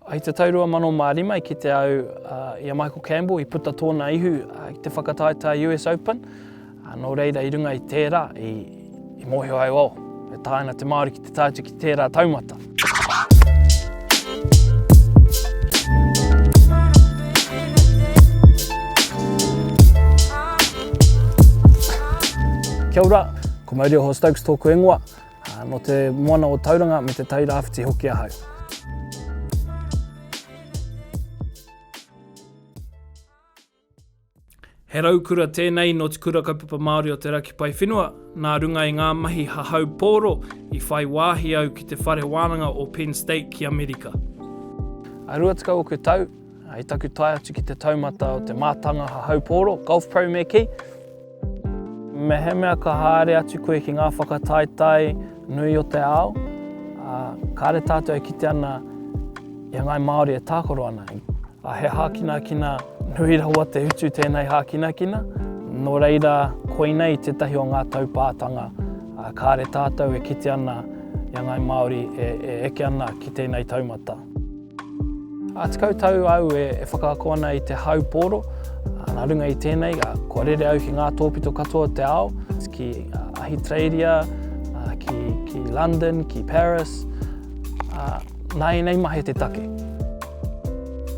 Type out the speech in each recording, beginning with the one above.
I te tau 2005 i kite au i a Michael Campbell i puta tōna ihu i te whakataetae US Open. Nō reira i runga i tērā i, i mōhio au oh, e taea ana te Māori ki te tae atu ki tērā taumata. Kia ora, ko Maurioho Stokes tōku ingoa. Nō te moana o Tauranga me te Tai Rāwhiti hoki ahau. He raukura tēnei nō Te Kura Kaupapa Māori o Te Raki Paewhenua, nā runga i ngā mahi hahau pōro i whai wāhi au ki te Whare Wānanga o Penn State ki Amerika. A 20 oku tau, i taku tae atu ki te taumata o te mātanga hahau pōro, golf pro me kī, Mehemea ka haere atu koe ki ngā whakataetae nui o te ao, ā, kāre tātou e kite ana i a Ngāi Māori e tākaro ana. Ā, he hākinakina nui rawa te utu tēnei hākinakina, nō reira koinei tētahi o ngā taupātanga, ā, kāre tātou e kite ana i a Ngāi Māori e, e eke ana ki tēnei taumata. Ā, 10 tau au e, e whakaako ana i te hau pōro, nā runga i tēnei, kua rere au ki ngā tōpito katoa o te ao, ki Ahitereiria, ki, ki London, ki Paris, nā ēnei mahi te take.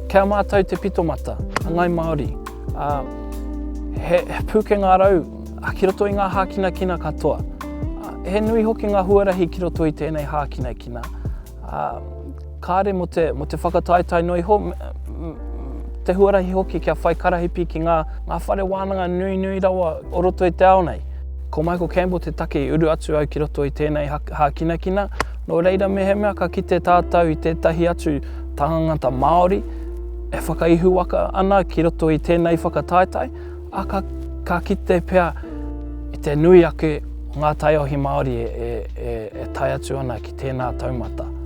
Kia mātau te pitomata, a Ngai Māori, he, he pūkenga rau ki roto i ngā hākinakina katoa. He nui hoki ngā huarahi ki roto i tēnei hākinakina. Ā, kāre mō te, mō te whakataetae noa iho, te huarahi hoki kia whai karahipi ki ngā, ngā whare wānanga nui nui rawa o roto i te ao nei. Ko Michael Campbell te take i uru atu au ki roto i tēnei hākinakina, nō reira mehemea ka kite tātou i tētahi atu tangata Māori e whakaihuwaka ana ki roto i tēnei whakataetae, ā, ka, ka kite pea i te nui ake o ngā taiohi Māori e, e, e, e tae atu ana ki tēnā taumata.